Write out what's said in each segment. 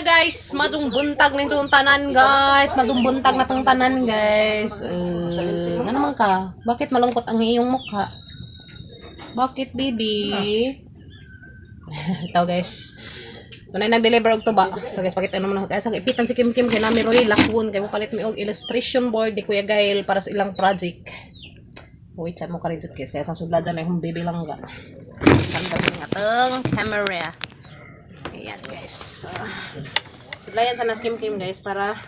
Guys, majong buntag ninyong tanan, guys. Majong buntag na tong tanan, guys. Nga naman ka? Bakit malungkot ang iyong mukha? Bakit, baby? Ito, guys. So na nag-deliver og tuba. Ito, guys, pakita naman ako. Guys, ang ipitan si Kim Kim kay nami Roy Lakwon kay mo palit mi og illustration board ni Kuya Gail para sa ilang project. Wait, chat mo ka rin guys. Kaya sa sudla dyan ay hong baby lang ga. Saan kami ng atong camera. Ayan, guys. Sudlayan sa nas Kim Kim, guys, para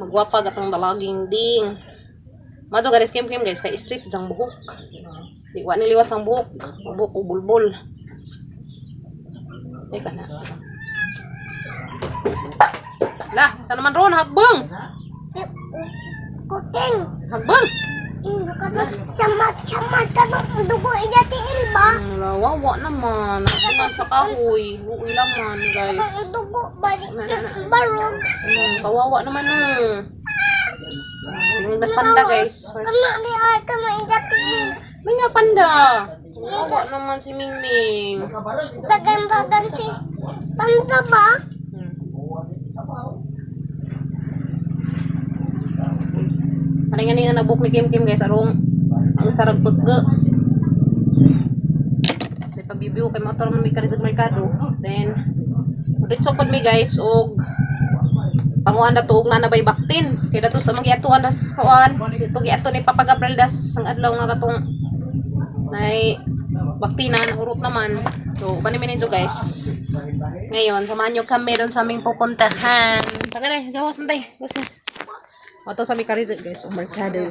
magwapag atong dalaging ding. Madyo guys, Kim Kim, guys, kay street jang buhok. Di wa niliwat ang buhok. Buhok o bulbul. Teka na. Lah, saan naman ron? Hagbang! Kuting. Hagbang! Samat samat kanong dugo iya tiil ba? Wala, wawa naman. Nakuman sa kahoy. Buoy laman, guys. Kanong dugo ba di Na, na, na. barog? Ano, kawawa naman, no. Mas panda, guys. Kano di ay kano iya tiil. May nga panda. Kawawa naman si Mingming. Dagan dagan si panda ba? Ano nga nga nabuk ni Kim Kim, guys, arong ang sarag pagka. Sa pabibiyo kay motor man mi kari sa merkado. Then diretso pod mi, guys, og panguan na tuog na nabay baktin. Kay dato sa mga das kuan. Dito giato ni Papa Gabriel das ang adlaw nga katong nay baktina nahurot naman. So, uban ni ninyo, guys. Ngayon, samahan nyo kami doon sa aming pupuntahan. Taka na, gawas na tayo. Gawas na. Ato sa mi kari, guys, o merkado.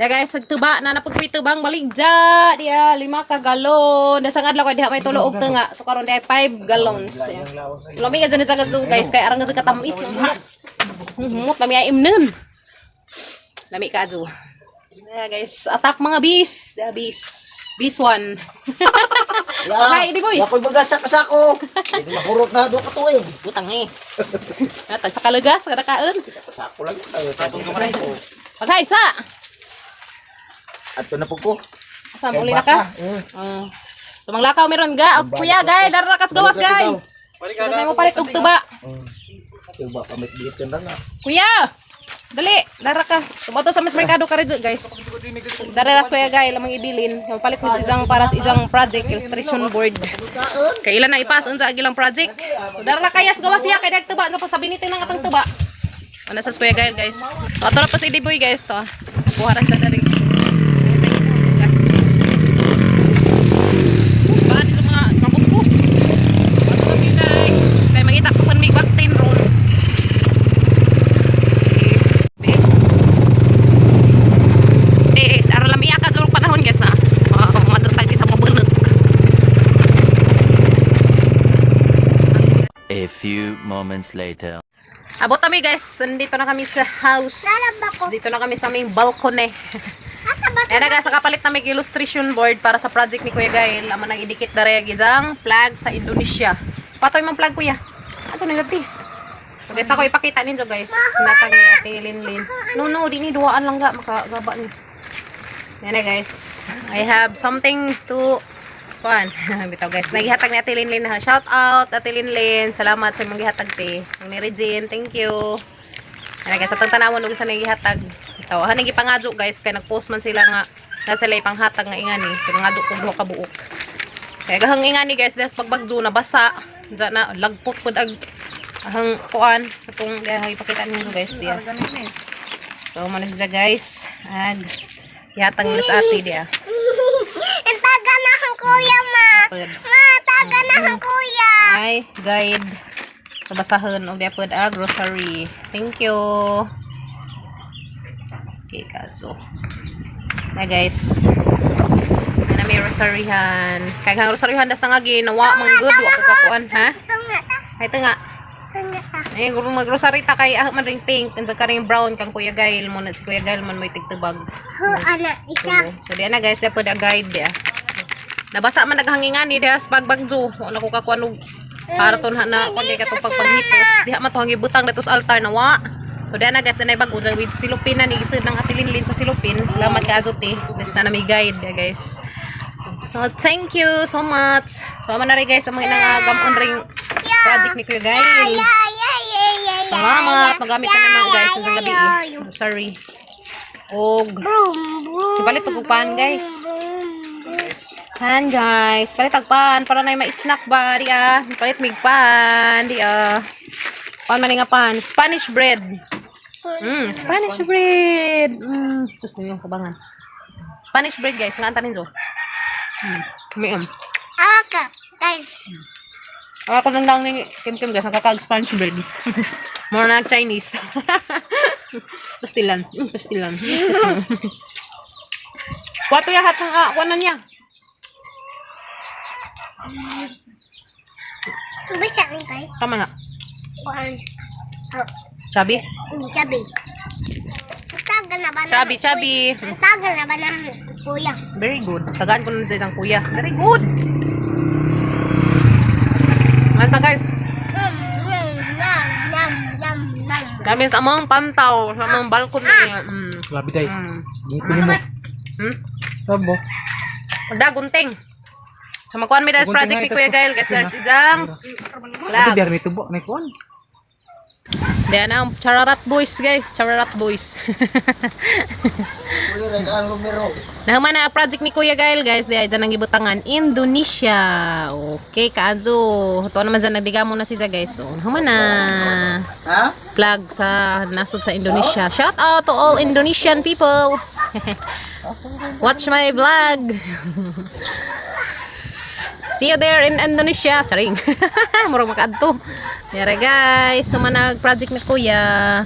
Ya guys, nagtuba na napagkuy tubang baligja. Diya, 5 ka galon. Dasang adlaw kay diha may tulo og tunga. So karon diha 5 gallons. Lami ka dyan sa kadto, guys, kay arang sa katamis no. Humot lami ay imnon. Lami ka adyo. Yeah, guys, attack mga bees. Diha bees. Bees one. Okay, di boy. Ako'y baga sa kasako. Hindi mahurot na do ka tuig. Butang eh. Natag sa kalagas, kada kaon. Sa sako lang. Sa ko. Paghay sa. Ato na po ko. Asa mo uli na ka? So manglakaw meron ga. Oh, kuya gay, dara kas gawas gay. Dara mo palit og tuba. Tuba pa may biit kan na. Kuya! Dali, dara ka. Tumoto sa mas merkado ka rin, guys. Dara ras kuya gay, lamang ibilin. Palit mo sa isang para sa isang project illustration board. Kay ilan na ipas unsa ang ilang project. So, dara na kayas gawas siya kay nagtuba na pa sa binitin ang atong tuba. Ano sa kuya gay, guys. Ato na pa si Diboy, guys, to. Buharan sa dari. Gas. Baan ito mga mabukso. Ato na mi, guys. Kay mangita pa pud mig baktin ron. Eh, aron lang iya ka durog panahon, guys, na. Mga tag sa mga bunot. A few moments later. Abot kami, guys. Nandito na kami sa house. Lalab ako. Dito na kami sa aming balcony. Asa ba? Ayan na guys, nakapalit na may illustration board para sa project ni Kuya Gail. Amo nang idikit dere gidang flag sa Indonesia. Patoy man flag, kuya. Ato na gabti. So guys, ako ipakita ninyo, guys. Natang ni Ate Linlin. No, no, di ni duaan lang ga makagaba ni. Ayan na, guys. I have something to kuan. Bitaw, guys. Nagihatag ni Ate Linlin ha. Shout out Ate Linlin. Salamat sa imong gihatag te. Ang ni Regine, thank you. Ayan guys, atong tanawon ug sa nagihatag. Ito, han gipangadyo, guys, kay nagpost man sila nga na sila ipanghatag nga ingani. So nangadyo ko duha ka buok. Kay gahang ingani, guys, des pagbagyo na basa. Diyan na lagpot pud ag ahang kuan atong diha ipakita ninyo, guys, diya. So mo na siya, guys. Ag ihatag nila sa ate diya. Taga na ang kuya ma. Pud. Ma, taga na ang kuya. Ay guide sa basahon og diya pud ag grocery. Thank you. Okay, kaso. Na guys. Ana may rosaryhan. Kay ang rosaryhan das nangagi nawa man gud wa ko kakuan ha. Tunga ta. Ay tunga. Tunga ta. Ay guro magrosary ta kay ah, man ring pink unsa ka ring brown kang Kuya Gail mo na si Kuya Gail man may tigtubag. Hu ana isa. So diya na guys, dapat a guide diya. Nabasa man naghangingan ni diha sa pagbagyo. Wa na ko kakuan og para ton na kun kay katong pagpaghipos. Diha man to hangi butang dato sa altar na wa. So diya na guys, danay bag-o with silupin na ni isod ng Ate Linlin sa silupin. Salamat ka azo te. Basta na may guide diya, guys. So, thank you so much. So, amo na rin guys, ang mga inang ring project ni Kuya Gail. Salamat. Magamit na naman guys sa gabi. Eh. I'm sorry. Og, Vroom, vroom. palit pag guys. Pan guys, palit ag pan para na ma-snack ba di ah. Palit mig pan di ah. Pan man nga pan, Spanish bread. Spanish bread. Sus yung kabangan. Spanish bread guys, nga antanin zo. Miam. Aka, guys. Ako lang lang ni Kim Kim guys, nakakag Spanish bread. More na Chinese. Pastilan. Pastilan. Kwato ya hatang ah, kuwan na niya. Bisa ni guys. Tama na. Kuan. Oh, Sabi? Chabi. Ang tagal na ba na? Chabi, chabi. Ang tagal na ba na kuya? Very good. Tagaan ko na dyan isang kuya. Very good. Manta guys. Nam, nam, nam, nam. Dami sa among pantaw, sa among balkon niya. Grabe day. Gipin mo. Rabo. Pagdagunting. Sa makuan mi dahil Gunting project nga, ni Kuya itas ko. Gael guys, there's ijang. Ito Lag. di armi tubo may kuan. Diyan ang Chararat Boys guys, Chararat Boys. Uli rin ang lumero. Nahuman na ang project ni Kuya Gael guys, diya dyan ang gibutangan Indonesia. Okay, kaadyo. Ito naman dyan nagdiga muna siya guys. So, nahuman na. Ha? Flag sa nasod sa Indonesia. Shout out to all Indonesian people. Watch my vlog. See you there in Indonesia. Charing. Murag makaadto. Yara guys, sumanag project ni Kuya.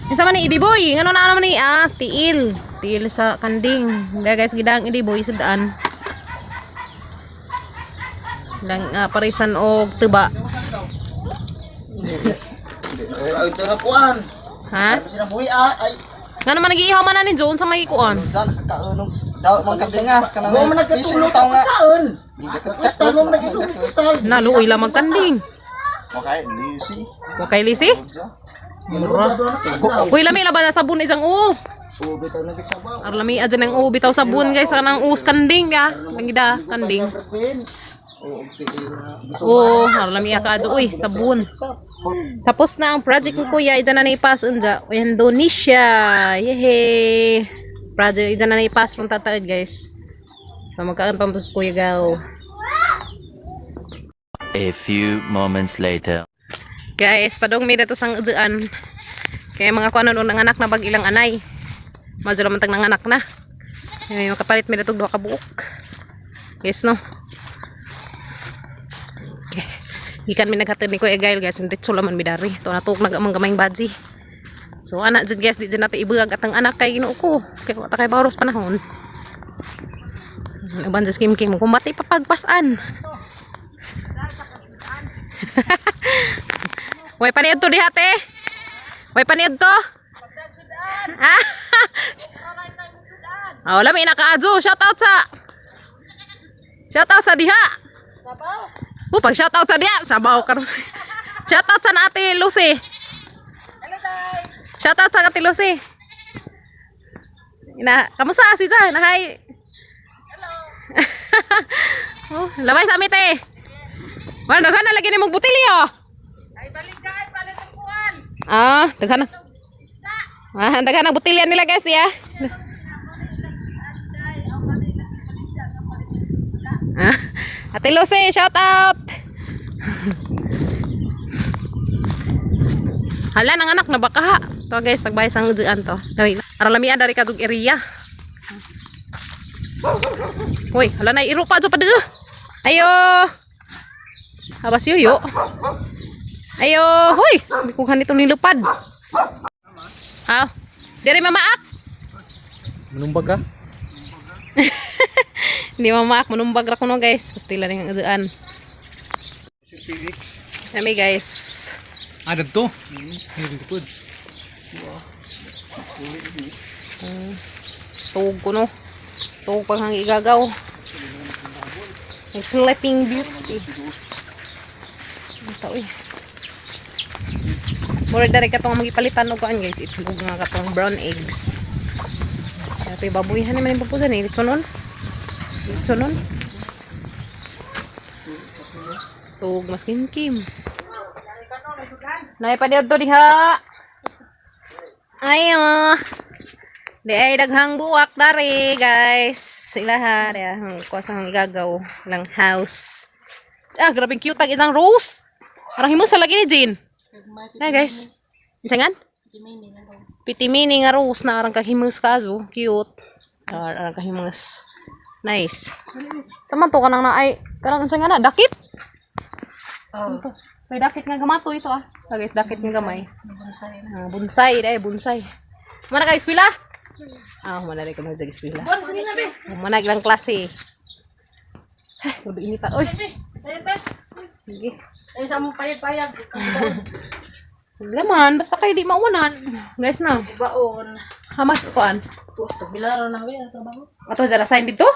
Isa man ni Idiboy, ngano na naman ni ah, tiil. Tiil sa kanding. Hindi guys, gidang Idiboy sa daan. Lang ah, parisan og tuba. Ay, ito na kuan. Ha? Kasi nang buhi ah. Ay, Ngano man nagiihaw man na ni Joan sa may kuan. saan kakaunong. Daw man nga. Mo man nagkatulog ka kaon. Kristal mo man nagkatulog kristal. Naluoy lang magkanding. Okay, lisi. Wa kay lisi? Uy, lami laban na sabon isang u. Ube tayo nagsabaw. Ar lami adyan ang u bitaw sabon guys kanang us kanding ya. Mangida kanding. Oo, ar lami ka adyo uy sabon. Tapos na ang project ni Kuya, ida na naipas unja Indonesia. Yehey. Project ida na naipas from tataod guys. So magkaan pa mo sa Kuya Gal. A few moments later. Guys, padong may dato sang uduan. Kaya mga kuano nun ang anak na bag ilang anay. Madyo naman tag ng anak na. Kaya makapalit may datog duha ka buok. Guys, no. Okay. Gikan mi naghatid ni Kuya Gail guys, diretso laman mi dari. To natuok nag amang gamayng badji. So ana jud guys, di jud nato ibuag atang anak kay Ginoo ko. Kay wa ta kay baros panahon. Uban sa Kim Kim, kumbati papagpasan. Way paniud to diha te. Way paniud to. Ah. Oh, lami na kaadyo. Shout out sa Shout out sa diha. Sabaw. Oh, pag shout out sa diha, sabaw karon. Shout out sa Ate Lucy. Hello, Day. Shout out sa Ate Lucy. Ina, kamusta si Jan? Hi. Hello. Oh, labay sa ami te. Wala daghan na lagi nimong butilyo. Ah, daghan na. Ah, daghan ang butilya nila guys, ya. Ah, Ate Lucy, shout out. Hala nang anak na baka ha. To guys, sagbay sang uduan to. Daway. Aron lamian dari kadug area. Hoy, hala na iro pa jo pa deu. Ayo. Abas yuyo. Ayo, hoy, may kuhan nito nilupad. Aw. Diri mamaak. Manumbag ka? Hindi mamaak, manumbag ra kuno guys. Pastila ning uduan. Kami guys. Ah, dagto. Hindi likod. Tuog ko no. Tuog pang hang igagaw. May sleeping beauty. Basta uy. Mura dari katong magipalitan og kuan guys, itlog nga katong brown eggs. Kaya to'y baboy han man yung papusan eh. Litsonon. Ito nun. Tug mas kimkim. Nay pa to diha. Ayo. Di ay daghang buwak dari, guys. Ilaha di ang kuha sa igagaw ng house. Ah, grabing cute ang isang rose. Parang himo sa lagi ni Jean. Na guys. Unsa? Pitimini nga rose na arang kahimus ka azo. Cute. Arang kahimus. Nice. Sa man to kanang na ay kanang unsa nga na dakit? Oh. May dakit nga gamato ito ah. Ah, guys, dakit nga gamay. Bonsai. Ah, bonsai dai, bonsai. Mana ka eskwela? Ah, mana rin ka man sa eskwela. Mana ilang klase. Ay, grabe inita. Oy. Sige. Ay, sa mong payag-payag. Laman, basta kayo di mauwanan. Guys na. Baon. Hamas kuan. Tuos to. Bilaro na ba? Trabaho. Ato jara sign dito?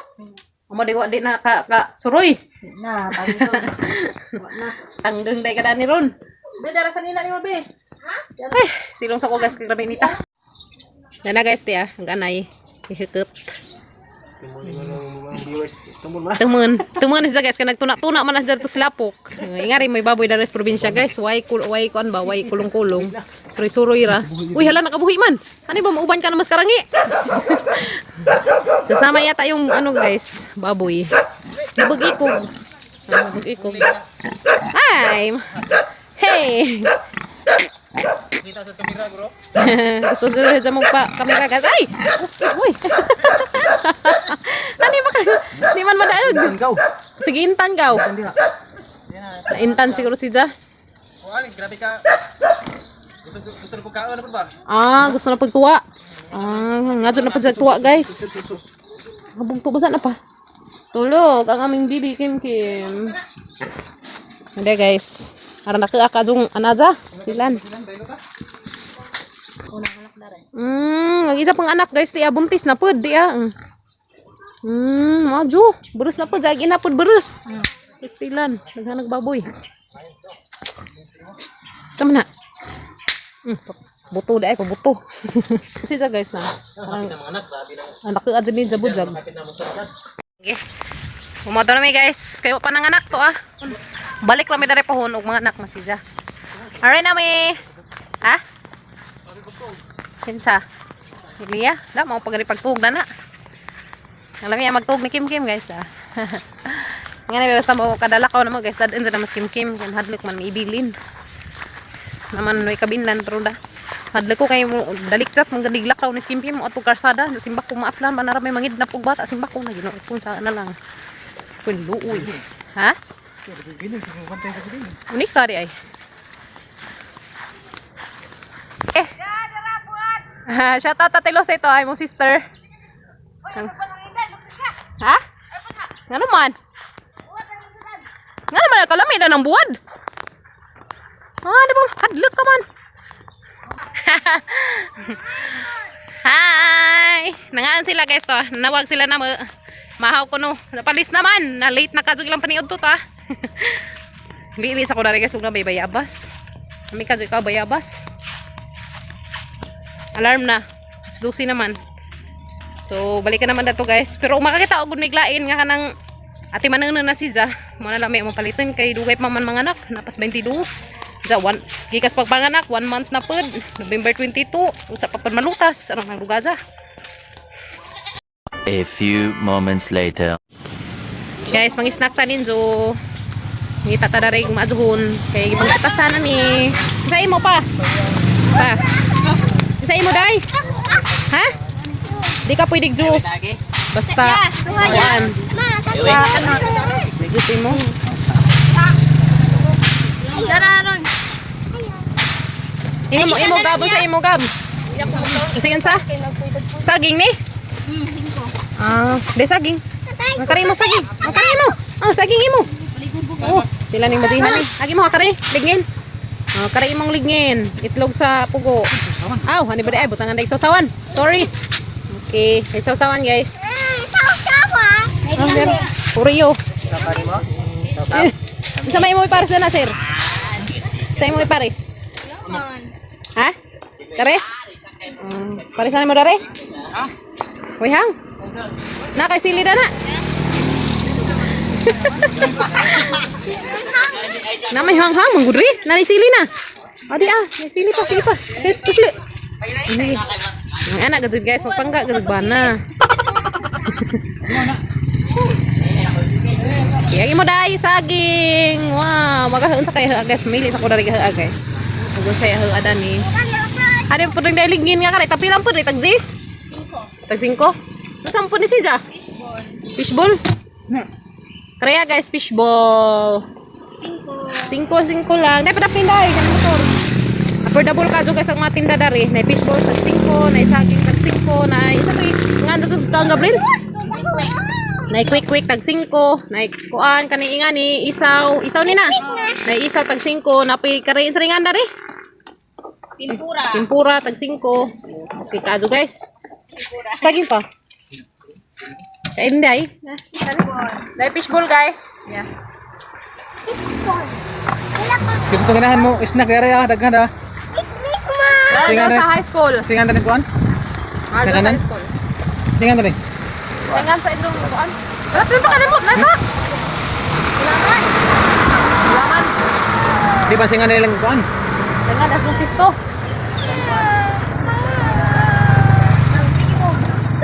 Amo di wa di na ka, ka suroy. Na, tangdong. Na. Tanggang day ka dani ron. Be, darasan nila ni mo, be. Ay, silong sa ko guys kay grabe inita. Dana guys ti ah, ang anay. Ihikot. Tumun, tumun siya guys kay nagtuna-tuna man na siya dito sa lapok. Ingari may baboy dara sa probinsya guys. Way kul way kuan ba, way kulong-kulong. Suroy-suroy ra. Uy, hala nakabuhi man. Ano ba mauban ka na mas karangi? Sasama yata yung ano guys, baboy. Lubog ikog. Lubog ikog. Ay. Hey. Gusto siguro sa mong pa kamera guys. Ay! Uy! Ano ba ka? Di man madaog. Ikaw. Sige, intan gaw. Naintan siguro si Ja. Kuan, grabe ka. Gusto gusto ko kaon na ba? Ah, gusto na pagtuwa. Ah, nga dyan na pagtuwa guys. Habang tubasa na pa. Tulog ang aming bibi Kim Kim. Hindi guys. Aran na ka jung anaja. Stilan. Ang isa pang anak guys, di ah, buntis na pud, di ah. Maju. Berus na pud, jagi na pud berus. Stilan, naghanag baboy. Shh, tama na. Buto dai pabuto. Kasi sa guys na. Parang anak ko adyan ni jabujag. Okay. Bumoto na mi guys. Kayo pa ng anak to ah. Balik lang mi dere pahon og mga anak na siya. Alright na mi. Ha? Kinsa? Liya, da mao pagari pagtuog na na. Alam niya magtuog ni Kim Kim guys da. Nga na basta mo kadala ko na mo guys dadin sa mas Kim Kim kay mahadlok man miibilin. Naman noy kabinlan pero da. Hadlok ko kay mo dalik chat mong gadiglakaw ni Kim Kim mo atong karsada sa simbak ko maatlan manara may mangidnap og bata simbak ko na Ginoo kun sa na lang. Kun luoy. Ha? Unika di ay. Eh. Shout out Ate Luz ito ay mong sister. Ha? Nga naman? Nga naman, kalamay na ng buwad. Ah, di ba? Hadlok ka man. Hi! Nangaan sila guys to. Nawag sila na mahaw ko no. Napalis naman. Na late na kadyo ilang paniod to ta. Lilis ako na rin guys. Ug na may bayabas. Kami kadyo ikaw bayabas. Alarm na. Alas 12 naman. So, balikan naman na to guys. Pero makakita og miglain nga kanang ate manang na si Ja. Muna lang may mapalitan kay dugay pa man mga anak. Napas 22. Ja, one, gikas pagpanganak, 1 month na pod. November 22. Usa pa pud malutas. Anong nagduga ja? A few moments later. Guys, mangisnack ta ninyo. Ngita ta darig maadhon kay gipangkitasan nami. Sa imo pa. Pa. Sa imo dai. Ha? Di ka pwede juice. Basta kuan. Ma, sa Juice imo. Dara ron. Imo imo gab sa imo gab. Kasi sa? Saging ni? Ah, di saging. Ang kare mo saging. Ang kare mo. Ah, saging imo. Oh, stila ning majihan ni. Agi mo kare, ligngin. Oh, kare imong ligngin. Itlog sa pugo. Aw, hani ba di ay butangan day sausawan. Sorry. Okay, may sausawan guys. Sawa. Ah, meron. Oreo. Sa may mo ipares na sir? Sa imo ipares? Ha? Kare? Paresan mo dare? Ha? Uy, hang. Na kay sili na na. Na may hanghang man gud ri. Nanisili na. Adi ah, may sili pa, sige pa. Sige, tusli. Ini. Ang anak gud guys, magpangga gud bana. Kaya mo dai saging. Wow, magahaon sa kay guys, mamili sa ko dari gaha guys. Ug sa hae dani. Ano po rin daligin nga kare, tapi lang po rin, tag 6? Tag 5? Saan po ni siya? Fishball. Kaya guys, fishball. 5 5 lang. Dapat dapat pinday kan motor. Affordable ka guys ang mga tinda dari. Na fishball tag 5, na saging tag 5, na isa to nga to taong Gabriel. Na quick quick tag 5, na kuan kani ingani isaw, isaw ni na. Na isaw tag 5, na pi kare sa ringan dari. Pintura. Tempura tag 5. Okay ka guys. Saging pa. Kain day. Dai fishball guys. Yeah. Fishball. Wala ko. Kasi itong ganahan mo, snack area ah, daghan ah. Big ma. Singan sa high school. Singan tanin kuan? Singan Singanan? sa high school. Singan tanin. Singan sa indong kuan. Sarap yun sa kalimot na ito. Gulaman. Gulaman. Di ba singan nilang kuan? Singan as dong pisto.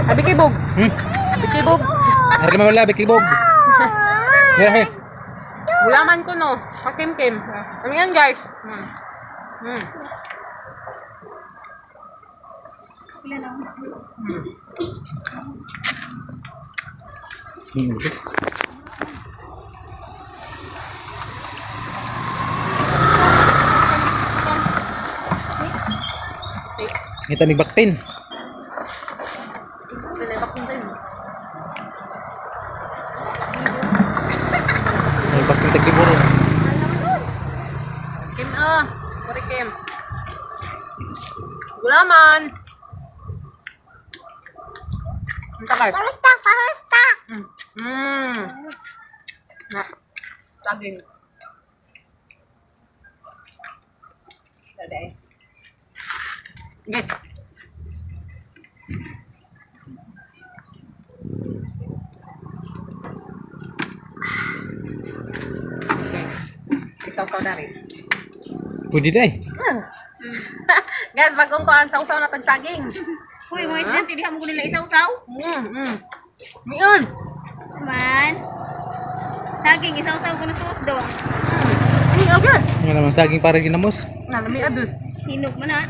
Abi kay Bogs. Abi kay Bogs. Hari mo wala bikibog. Here here. Gulaman ko no. Pakim-kim. Ano yan guys? Ngita ni baktin. May baktin tagliburo. Kim ah. Kuri Kim. Gulaman. Ang takay. Kamusta? Kamusta? Na. Saging. Dada eh. Okay. Guys, isaw-saw na rin. Pwede day. Guys, bagong kuan, sausaw na tag saging. Uy, mga estudyante, di mo ko nila isaw-saw. Mion. Man. Saging, isaw-saw ko na sauce do. Ay, okay. Nga naman saging para ginamos. Nalami adun. Hinog man ha.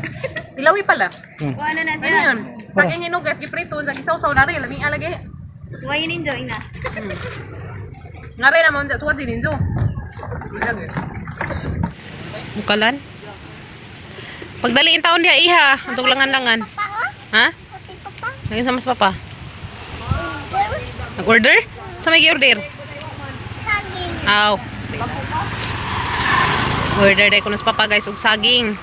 Ilawi pala. Kuha na na Ano siya. yun? Saging hinog guys, giprito, sa gisawsaw na rin, lami alagay. Suwayin ninyo, ina. Nga rin naman, suwat din ninyo. Lagi. Bukalan? Pagdaliin taon diha iha, antog langan-langan. Papa, oh. Ha? Kasi papa. Naging sa mas papa. Nag-order? Sa may gi-order? Saging. Aw. Order dahil ko na sa papa guys, og saging.